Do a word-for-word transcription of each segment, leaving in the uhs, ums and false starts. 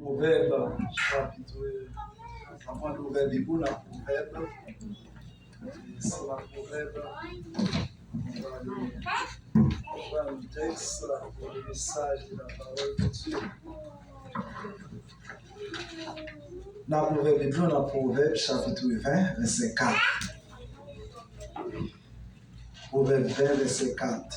Pwovèb, chapit, n ap pran pwovèb Bib ou nan Pwovèb. E se nan Pwovèb, nou prale pran tèks, le message de la parole de Dieu. Nan Pwovèb Bib nou nan Pwovèb, chapit ven, vèsè kat. Pwovèb ven, vèsè kat.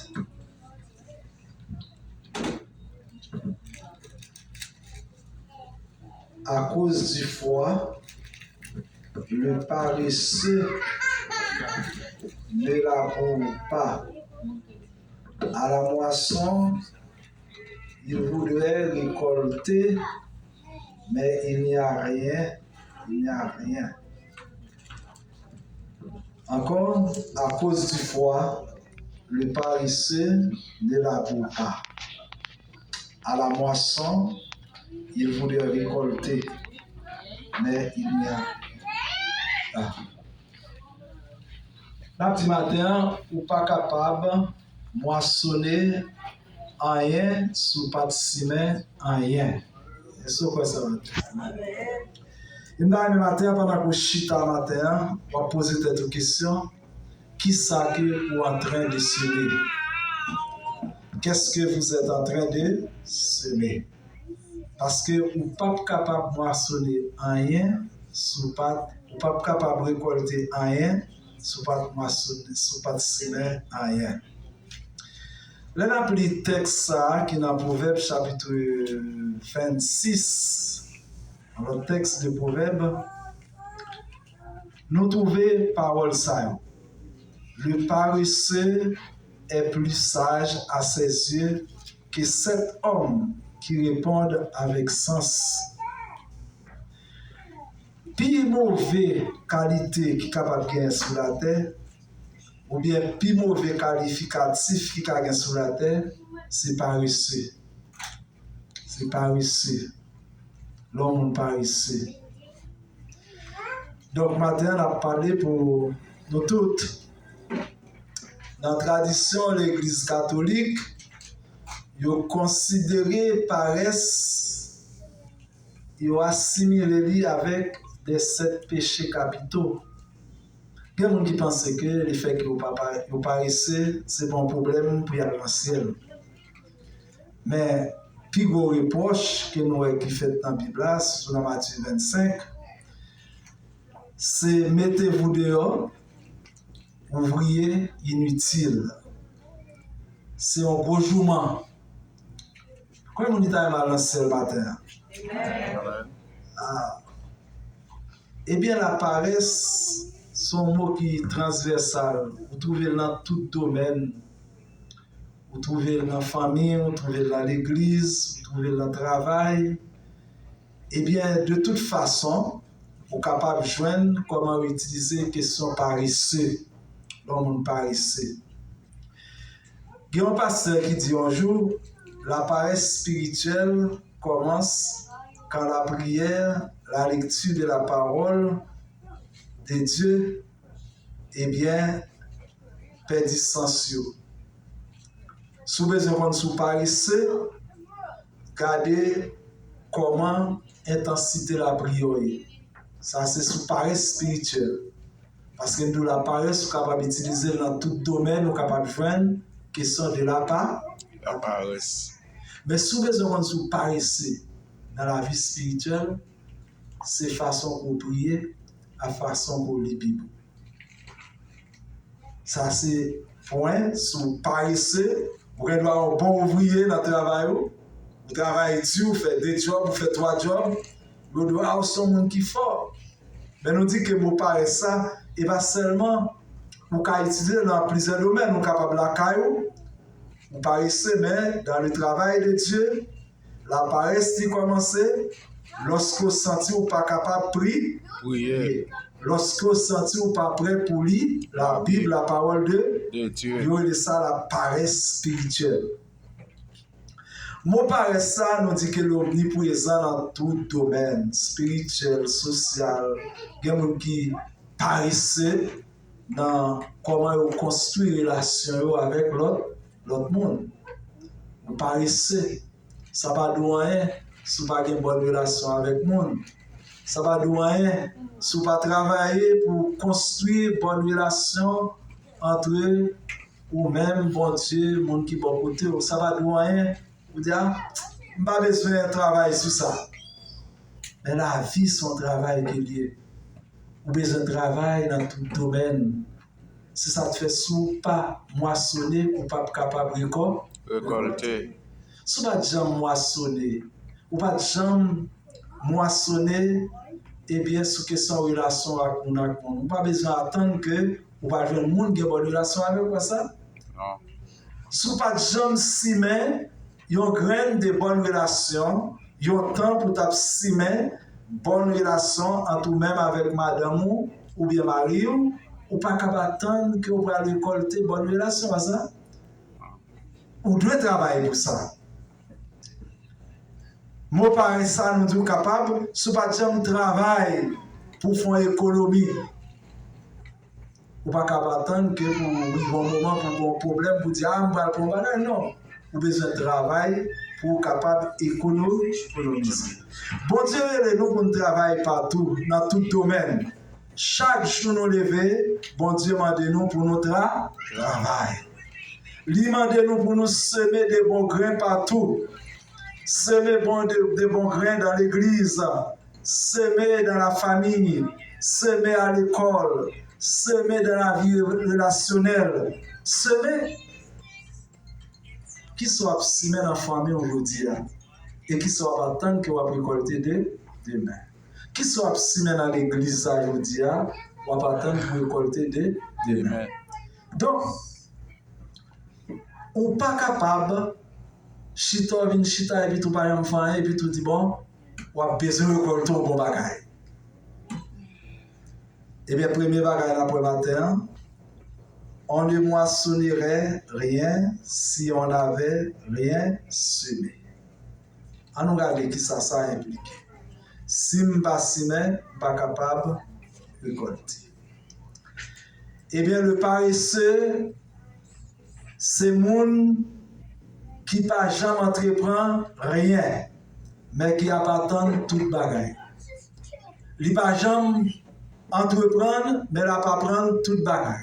À cause du froid, le paresseux ne laboure pas. À la moisson, il voudrait récolter, mais il n'y a rien, il n'y a rien. Encore, à cause du froid, le paresseux ne laboure pas. À la moisson, il voudrait récolter, mais il n'y a, ah. N ap di maten an, ou pa kapab mwasonnen anyen si w pa t simen anyen. Èske w kwè sa maten an? E m ta renmen maten an, pandan ke w chita maten an, w ap poze tèt ou kesyon, kisa ke ou antren de semen? Qu'est-ce que vous êtes en train de semer? Paske ou p ap kapab mwasonnen anyen si w pa t, ou p ap kapab rekòlte anyen si w pa t mwasonnen, si w pa t simen anyen. Lè n ap li tèks sa a ki nan Pwovèb chapit vennsis, yon lòt tèks de Pwovèb, nou twouve pawòl sa yo. Le paresseux est plus sage à ses yeux que sept hommes qui répondent avec sens. Pi move kalite ki kapab genyen sou latè, oubyen pi move kalifikatif ki ka gen sou latè, se parese. Se parese. Lè yon moun parese. Donk, maten an, n ap pale pou nou tout. Nan tradisyon Legliz Katolik, yo konsidere parès, yo asimile li avèk de sèt peche kapito. Gen moun ki panse ke lefètke yo pa, pa, yo parese, se pa yon pwoblèm pou y al nan syèl. Men, pi gwo repwòch ke nou wè ki fèt nan Bib la, sitou nan Matye vennsenk, se mettez-vous dehors, ouvriers inutiles. Se yon gwo jouman. Konbyen moun ki ta renmen al nan syèl maten an? Amen. Ah. Ebyen, laparès, se yon mo ki transvèsal. Ou twouve l nan tout domèn. Ou twouve l nan fanmi, ou twouve l nan legliz, ou twouve l nan travay. Ebyen, de tout fason, ou kapab jwenn kòman yo itilize kesyon parese, lè yon moun parese. Gen yon pastè ki di yon jou, la paresse spirituelle commence quand la prière, la lecture de la parole de Dieu, ebyen, pèdi sans yo. Si w bezwen konn si w parese, gade kòman entansite lapriyè w ye. Sa se sou parès espirityèl. Paske m di w laparès, ou kapab itilize l nan tout domèn, ou kapab jwenn kesyon de lapa-, laparès. Men si w bezwen konn si w parese nan lavi espirityèl, se fason ke w priye, ak fason ke w li Bib ou. Sa se pwen, si w parese, ou gen dwa yon bon ouvriye nan travay ou, ou travay di, ou fè de djòb, ou fè twa djòb, yo dwa ou se yon moun ki fò. Men nou di ke mo parès sa, e pa sèlman ou ka itilize l nan plizyè domèn, ou kapab lakay ou, ou parese, men dans le travail de Dieu, laparès li kòmanse lòske w santi w pa kapab pri-, priye. Lòske w santi w pa prè pou li Labib, la parole de, de Dieu, yo rele sa laparès espirityèl. Mo parès sa, nou di ke l omniprezan nan tout domèn, espirityèl, sosyal. Gen moun ki parese nan kòman yo konstwi relasyon yo avèk lòt, lòt moun. Ou parese, sa pa di w anyen. si w pa gen bòn relasyon avèk moun. Sa pa di w anyen. Si w pa travay pou konstwi bòn relasyon antre ou menm, Bondye, moun ki bò kote w, sa pa di w anyen. Ou di, "A, m pa bezwen travay sou sa." Men lavi se yon travay ke l ye. Ou bezwen travay nan tout domèn. Se sa k fè si w pa mwasone, ou p ap kapab rekò-, rekòlte. Si w pa t janm mwasone, ou pa t janm mwasone, ebyen, sou kesyon relasyon ak moun ak moun, ou pa bezwen atann ke ou pral jwenn moun gen bòn relasyon avè w konsa. Non. Si w pa t janm simen yon grenn de bòn relasyon, yon tan pou w t ap simen bòn relasyon ant ou menm avèk madanm ou oubyen mari w, ou pa kab atann ke w pral rekòlte bòn relasyon, pa sa? Ou dwe travay pou sa. Mo parèy sa, nou di w kapab, si w pa t janm travay pou w fè yon ekonomi, ou pa kab atann ke pou rive yon moman pou w gen yon pwoblèm pou w di, "A, m pral pran yon bagay." Non. Ou bezwen travay pou w kapab ekono-, ekonomize. Bondye rele nou pou n travay patou, nan tout domèn. Chak jou nou leve, Bondye mande nou pou nou tra-, travay. Li mande nou pou nou seme de bon grenn patou. Seme bon de, de bon grenn nan legliz, seme nan lafanmi, seme a lekòl, seme nan lavi relasyonèl. Seme. Kisa w ap simen nan fanmi w jodi a? E kisa w ap atann ke w ap rekòlte de, demen? Kisa w ap simen nan legliz sa jodi a, w ap atann pou w rekòlte de, demen? Donk, ou pa kapab chita, w vin chita, epi tou pa janm fè anyen, epi tou di, "Bon, w ap bezwen rekòlte yon bon bagay." Ebyen, premye bagay n ap wè maten an, on ne moissonnerait rien si on n'avait rien semé. Ann nou gade kisa sa enplike. Si m pa simen, m pa kapab rekòlte. Ebyen, le paresseux, se moun ki pa janm antreprann anyen, men ki ap atann tout bagay. Li pa janm antreprann, men l ap aprann tout bagay.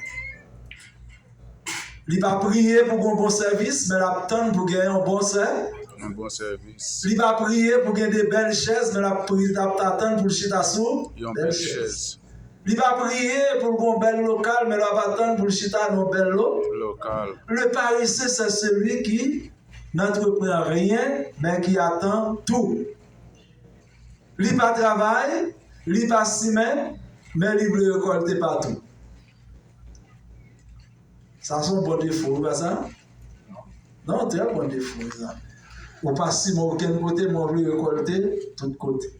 Li pa priye pou gen yon bon sèvis, men l ap tann pou gen yon bon sè-, yon bon sèvis. Li pa priye pou gen de bèl chèz, men l ap pri-, l ap atann pou l chita sou yon bèl chèz. Li pa priye pou l gen yon bèl lokal, men l ap atann pou l chita nan yon bèl lo-, lokal. Le paresseux, c'est celui qui n'entreprend rien, mais qui attend tout. Li pa travay, li pa simen, men li vle rekòlte patou. Sa se yon bon defo, wi, pa sa? Non, trè bon defo, wi, sa. Ou pa simen okenn kote, men w vle rekòlte tout kote.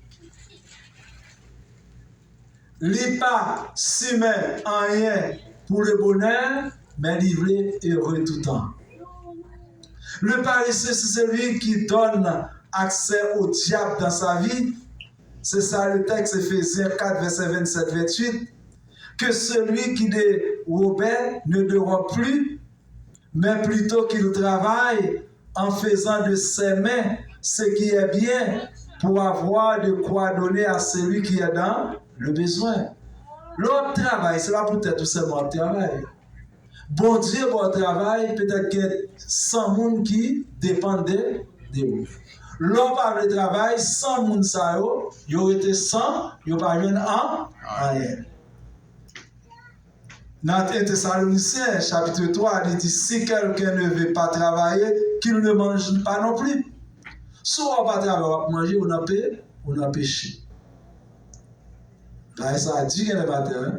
Li pa simen anyen pou le bonè, men li vle ere toutan. Le paresseux, c'est celui qui donne accès au diable dans sa vie. C'est ça le texte, Éphésiens quatre, verset vingt-sept, vingt-huit. Que celui qui dérobait ne dérobe plus, mais plutôt qu'il travaille en faisant de ses mains ce qui est bien pour avoir de quoi donner à celui qui est dans le besoin. Lè w ap travay, se pa pou tèt ou sèlman w ap travay. Bondye ba w travay, petèt gen san moun ki depann de, de ou. Lè w pa vle travay, san moun sa yo, yo rete san, yo pa jwenn an, anyen. Nan en Tesalonisyen, chapit twa, li di, "Si quelqu'un ne veut pas travailler, qu'il ne mange pas non plus." Si w pa travay, w ap manje, ou nan pe-, ou nan peche. Bagay sa a di gen lè maten, wi.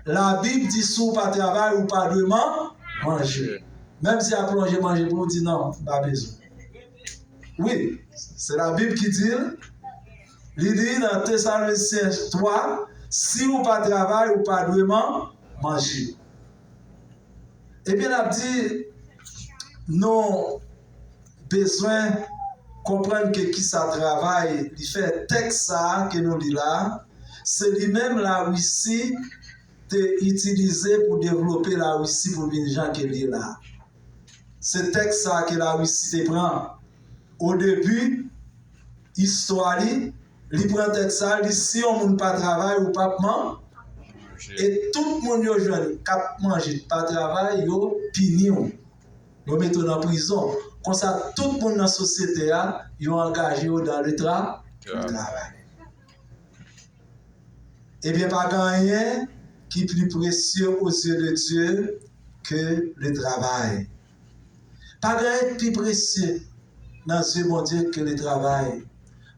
Labib di, "Si w pa travay, ou pa dwe man-, manje." Menm si y ap lonje manje pou ou, di, "Non, m pa bezwen." Wi, se Labib ki di l. Li di nan Tesalonisyen twa, "Si ou pa travay, ou pa dwe man-, manje." Ebyen, l ap di, nou bezwen konprann ke kisa travay li fè. Tèks sa a ke nou li la a, se li menm Larisi te itilize pou devlope Larisi pou l vin jan ke l ye la a. Se tèks sa a ke Larisi te pran. O debi, istwa li, li pran tèt sa, li di si yon moun pa travay, ou p ap man-, e tout moun yo jwenn k ap manje pa travay, yo pini w. Yo mete w nan prizon. Konsa, tout moun nan sosyete a, yo angaje yo dans le tra-, le travail. Ebyen, pa gen anyen ki pli presye aux yeux de Dieu que le travail. Pa gen anyen ki pi presye nan zye Bondye ke le travay.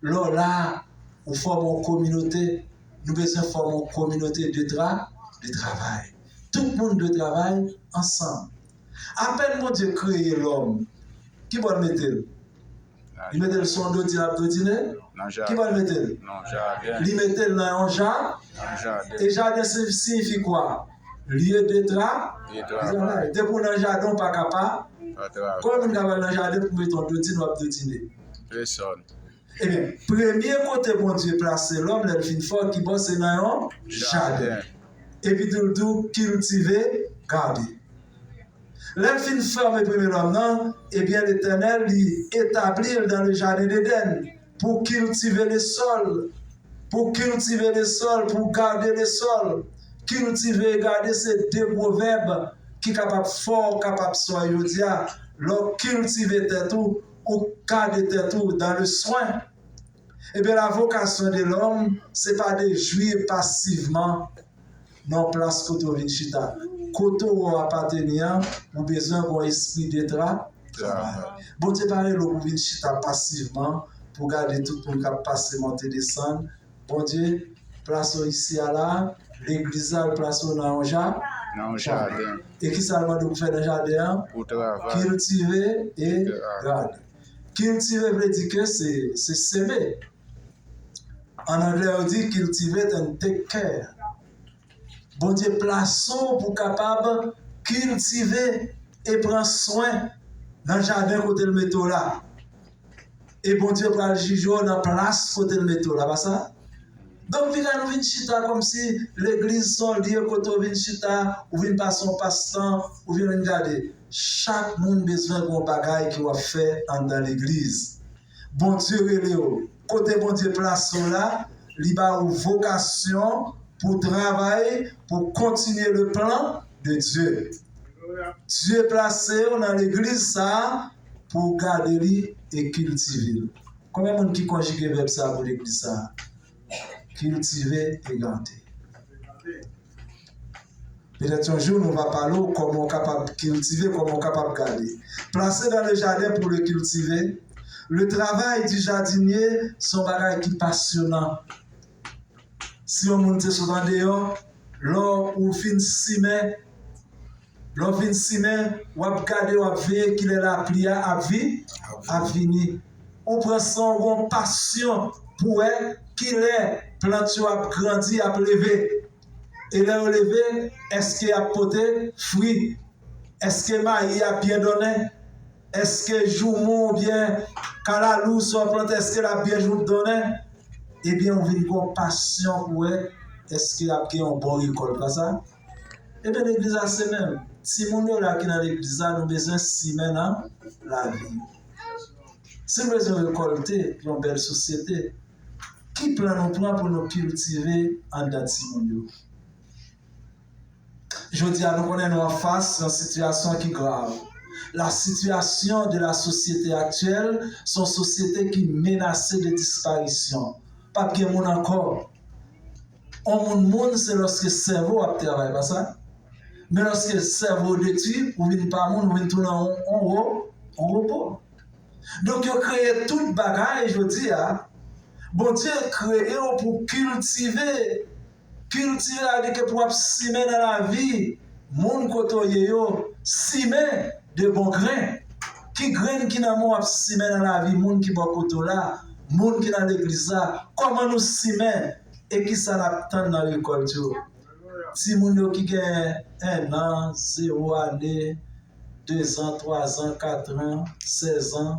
Lè w la, ou fòme yon kominote, nou bezwen fòme yon kominote de tra-, de travay. Tout moun dwe travay ansanm. Apèn Bondye kreye lòm, ki bò l mete l? Li mete l sou yon dodin ap dodine? Ki bò l mete l? Li mete l nan yon ja-, e jaden si-, siyifi kwa? Lieu de tra-, de travay. Depi w nan jaden, w pa ka pa. Konbyen moun k ap al nan jaden pou mete yon dodin w ap dodine? Ebyen, premye kote Bondye plase lòm, lè l fin fè w, ki bò? Se nan yon jaden. Epi tou, l di w kiltive, gade. Lè l fin fòme premye lòm nan, ebyen, Letènèl, li etabli l dans le jardin d'Éden pou kiltive le sol, pou kiltive le sol, pou gade le sol. Kiltive e gade se de gwo vèb ki kapab fè w kapab sa w ye jodi a. Lè w kiltive tèt ou, ou gade tèt ou dans le soin. Ebyen, la vocation de l'homme, se pa de jwi pasivman nan plas kote w vin chita. Kote w wè w apateni an, ou bezwen gen yon espri de tra-, travay. Bondye pa rele w pou vin chita pasivman, pou gade tout moun k ap pase, monte, desann. Bondye plase w isi a la, legliz la, l plase w nan yon ja-, nan yon jaden. E kisa l mande w pou fè nan jaden an? Pou travay. Kiltive e gade. Kiltive vle di ke se, se seme. An anglè, yo di cultivate and take care. Bondye plase w pou kapab kiltive e pran swen nan jaden kote l mete w la. E Bondye pral jije w nan plas kote l mete w la, pa sa? Donk, piga nou vin chita kòmsi legliz se yon lye kote w vin chita, ou vin pase yon pastan, ou vin, vin gade. Chak moun bezwen gen yon bagay ke w ap fè anndan legliz. Bondye rele w. Kote Bondye plase w la, li ba ou vokasyon pou travay, pou kontinye le plan de Dieu. Dye plase w nan legliz sa a pou w gade li e kiltive l. Konbyen moun ki konjige vèb sa a pou legliz sa a? Kiltive e gade. Petèt yon jou nou va pale w kòman w kapab kiltive, kòman w kapab gade. Plase dans le jardin pour le cultiver. Le travail du jardinier se yon bagay ki pasyonan. Si yon moun te sot andeyò, lè w fin simen, lè w fin simen, w ap gade, w ap veye kilè lapli a ap vi-, ap vini. Ou pran san w, w gen yon pasyon pou wè kilè plant yo ap grandi, ap leve. E lè yo leve, èske y ap pote fwi? Èske mayi a byen donnen? Èske joumou oubyen kalalou sa w plante, èske l ap byen jou donnen? Ebyen, ou vin gen yon pasyon pou wè èske y ap gen yon bon rekòlt, pa sa? Ebyen, legliz la se menm. Timoun yo la ki nan legliz la, nou bezwen simen nan lavi yo. Si nou bezwen rekòlte yon bèl sosyete, ki plan nou pran pou nou kiltive anndan timoun yo? Jodi a, nou konnen nou anfas yon sitiyasyon ki grav. La situation de la société actuelle, se yon sosyete ki menase de disparition. P ap gen moun ankò. On moun moun, se lòske sèvo ap travay, pa sa? Men lòske sèvo detwi, ou vin pa moun, ou vin tounen on, on ro-, on robo. Donk, yo kreye tout bagay jodi a. Bondye kreye w pou kiltive. Kiltive a di ke pou w ap simen nan lavi moun kote w ye yo, simen de bon grenn. Ki grenn ki nan men w ap simen nan lavi moun ki bò kote w la, moun ki nan legliz la? Kòman nou simen e kisa n ap tann nan rekòlt yo? Timoun yo ki gen en an, zewo ane, dezan, twazan, katran, sèzan,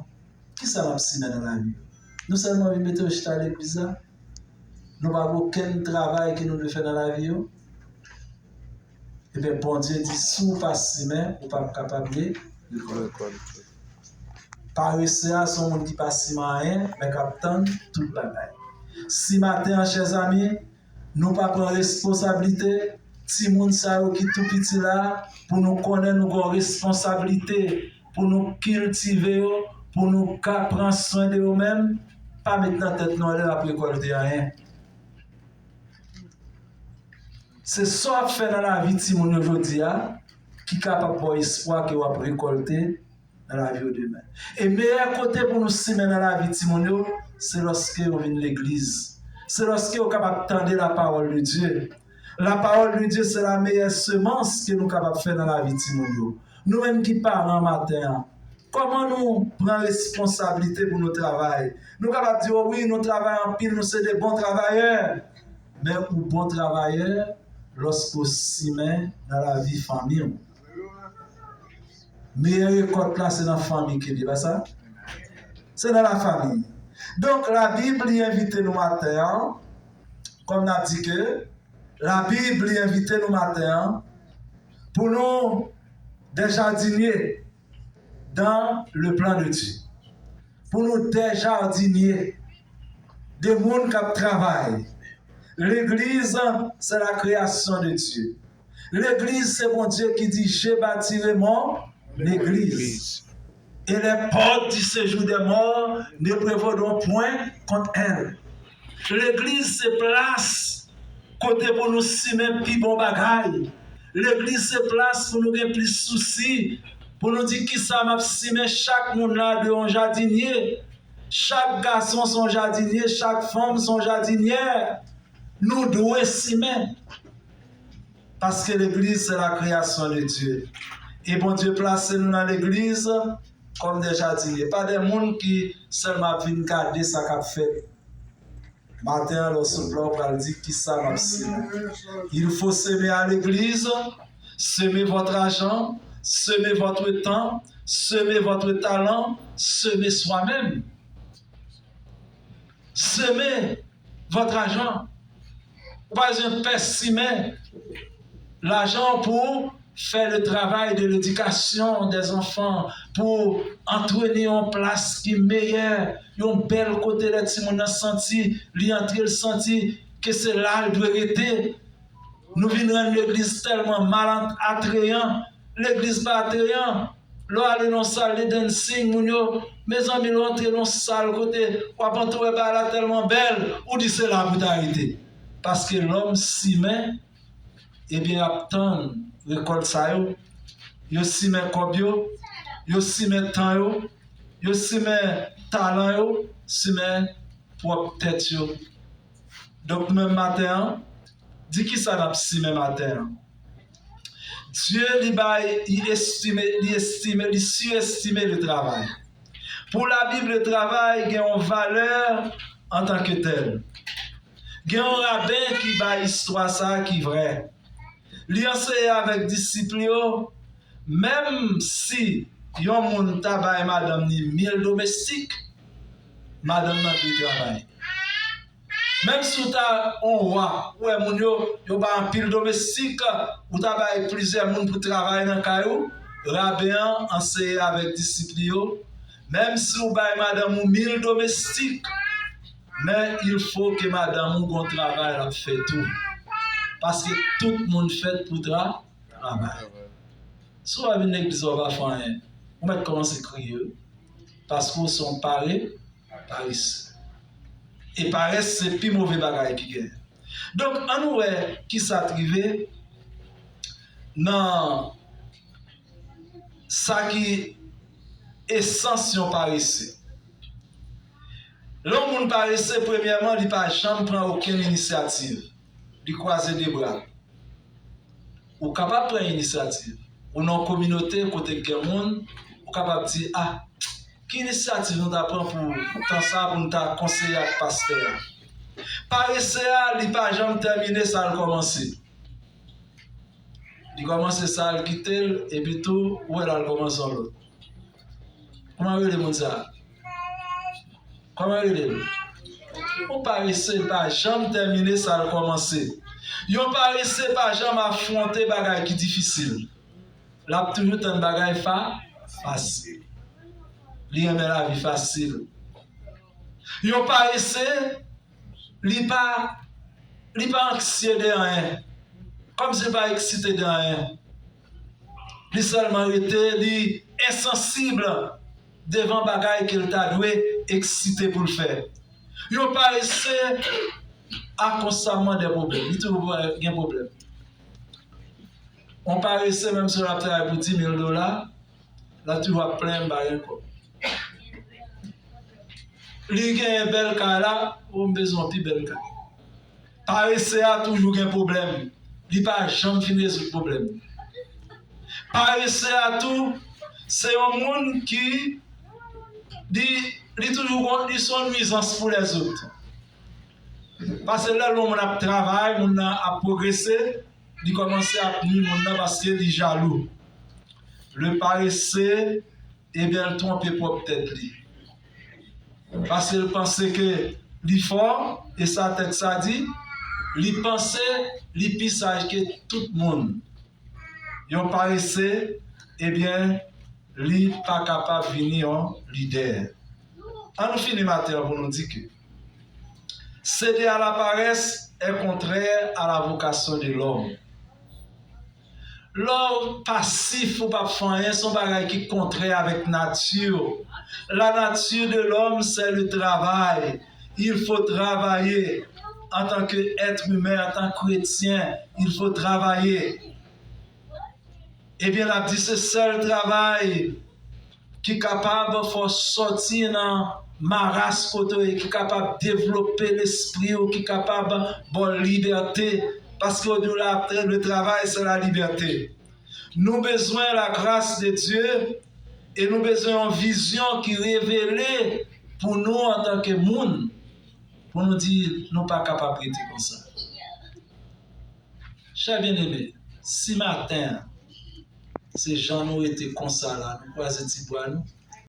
kisa n ap simen nan lavi yo? Nou sèlman vin mete yo chita legliz la? Nou pa gen okenn travay ke nou dwe fè nan lavi yo? Ebyen, Bondye di, si w pa simen, ou p ap kapab re-, rekòlte. Parese a se yon moun ki pa simen anyen, men k ap tann tout bagay. Si maten an, chèzanmi, nou pa pran responsablite, timoun sa yo ki tou piti la, pou nou konnen nou gen yon responsablite pou nou kiltive yo, pou nou ka pran swen de yo menm, pa met nan tèt nou lè n ap rekòlte anyen. Se sa w ap fè nan lavi timoun yo jodi a ki kapab ba w espwa ke w ap rekòlte nan lavi yo demen. E meyè kote pou nou simen nan lavi timoun yo, se lòske yo vin legliz. Se lòske yo kapab tande la parole de Dieu. La parole de Dieu, c'est la meilleure semence ke nou kapab fè nan lavi timoun yo. Nou menm ki paran maten an, kòman nou pran responsablite pou nou travay? Nou kapab di, o wi, nou travay anpil, nou se de bon travayè. Men ou bon travayè lòske w simen nan lavi fanmi w. Meyè rekòt la, se nan fanmi ke li ye, pa sa? Se nan lafanmi. Donk, Labib, li envite nou maten an, kòm n ap di ke, Labib, li envite nou maten an, pou nou des jardiniers dans le plan de Dieu. Pou nou des jardiniers, de moun k ap travay. Legliz, se la création de Dieu. Legliz, se Bondye ki di, je bâtirai mon église. Et les portes du séjour des morts ne prévaudront point contre elle. Legliz, se plas kote pou nou simen pi bon bagay. Legliz, se plas pou nou gen plis sousi, pou nou di, kisa m ap simen? Chak moun la dwe yon jadinye. Chak gason se yon jadinye, chak fanm se yon jadinyè. Nou dwe simen. Paske legliz, se la création de Dieu. E Bondye plase nou nan legliz kòm de jadinye. Pa de moun ki sèlman ap vin gade sa k ap fèt. Maten an, lè w sot la, w pral di, kisa m ap simen? Il faut semer à l'église, semer votre argent, semer votre temps, semer votre talent, semer soi-même. Semer votre argent. Ou pa bezwen pè simen lajan pou fè le travail de l'éducation des enfants, pou antreni yon plas ki meyè, yon bèl kote lè timoun nan santi, li antre, l santi ke se la l dwe rete. Nou vin rann legliz tèlman mal at-, atreyan. Legliz pa atreyan. Lè w ale nan sal de dancing, moun yo, mezanmi, lè w antre nan sal kote w ap antre, w wè bagay la tèlman bèl, ou di se la pou ta rete. Paske lòm simen, ebyen, y ap tann rekòt sa yo. Yo simen kòb yo, yo simen tan yo, yo simen talan yo, simen pwòp tèt yo. Donk, nou menm maten an, di kisa n ap simen maten an. Dye, li bay, li estime, li estime, li siestime le travay. Pou Labib, le travay gen yon valè antanke tèl. Gen yon raben ki bay istwa sa a ki vrè. Li anseye avèk disip li yo, menm si yon moun ta bay madanm li mil domestik, madanm nan dwe travay. Menm si w ta yon wa, ou wè moun yo, yo bay anpil domestik, ou ta bay plizyè moun pou travay nan kay ou, raben an anseye avèk disip li yo, menm si w bay madanm ou mil domestik, men il faut que madanm ou gon travay l ap fè tou. Paske tout moun fèt pou tra-, travay. Si w pa vin legliz la, w pa fè anyen, ou mèt kòmanse kriye, wi. Paske w se yon pare, parese. E parès se pi move bagay ki gen. Donk, ann nou wè kisa t rive nan sa ki esans yon parese. Lè yon moun parese, premyèman, li pa janm pran okenn inisyativ. Li kwaze de bra l. Ou kapab pran inisyativ. Ou nan yon kominote kote k gen moun, ou kapab di, a, ki inisyativ nou ta pran pou tan sa a pou nou ta konseye ak pastè a? Parese a, li pa janm tèmine sa l kòmanse. Li kòmanse sa, l kite l, epi tou, ou wè l al kòmanse yon lòt. Kòman yo rele moun sa a? Kòman yo rele l? Yon parese, li pa janm tèmine sa l kòmanse. Yon parese pa janm afwonte bagay ki difisil. L ap toujou tann bagay fa-, fasil. Li renmen lavi fasil. Yon parese, li pa, li pa anksye de anyen. Kòmsi li pa eksite de anyen. Li sèlman rete, li ensansib devan bagay ke l ta dwe eksite pou l fè. Yon parese a konstamman de pwoblèm. Li toujou gen pwoblèm. Yon parese, menm si l ap travay pou dis mil dola, l ap toujou ap plenyen, "M pa gen kòb." Li genyen bèl kay la, "O, m bezwen yon pi bèl kay." Parese a toujou gen pwoblèm. Li pa janm fin rezoud pwoblèm. Parese a tou, se yon moun ki, li, li toujou gon, li se yon nwizans pou lèzòt. Paske lè yon moun ap travay, moun nan ap pwogrese, li kòmanse ap nwi moun nan paske li jalou. Le parese, ebyen, l twonpe pwòp tèt li. Paske l panse ke li fò, e sa tèt sa di, li panse li pi saj ke tout moun. Yon parese, ebyen, li pa kapab vini yon lidè. An nou fini maten an pou nou di ke céder à la paresse est contraire à la vocation de l'homme. Lè w pasif, ou p ap fè anyen, se yon bagay ki kontrè avèk nati w. La nature de l'homme, c'est le travail. Il faut travailler. En tant qu'être humain, en tant que chrétien, il faut travailler. Ebyen, l ap di se sèl travay ki kapab fè w sòti nan maras kote w ye, ki kapab devlope lespri w, ki kapab ba w libète. Paske yo di w la, le travail, c'est la liberté. Nou bezwen la grâce de Dieu e nou bezwen yon vizyon ki revele pou nou antanke moun, pou nou di nou pa kapab rete konsa. Chè byeneme, si maten an, se jan nou rete konsa la, nou kwaze ti bra nou,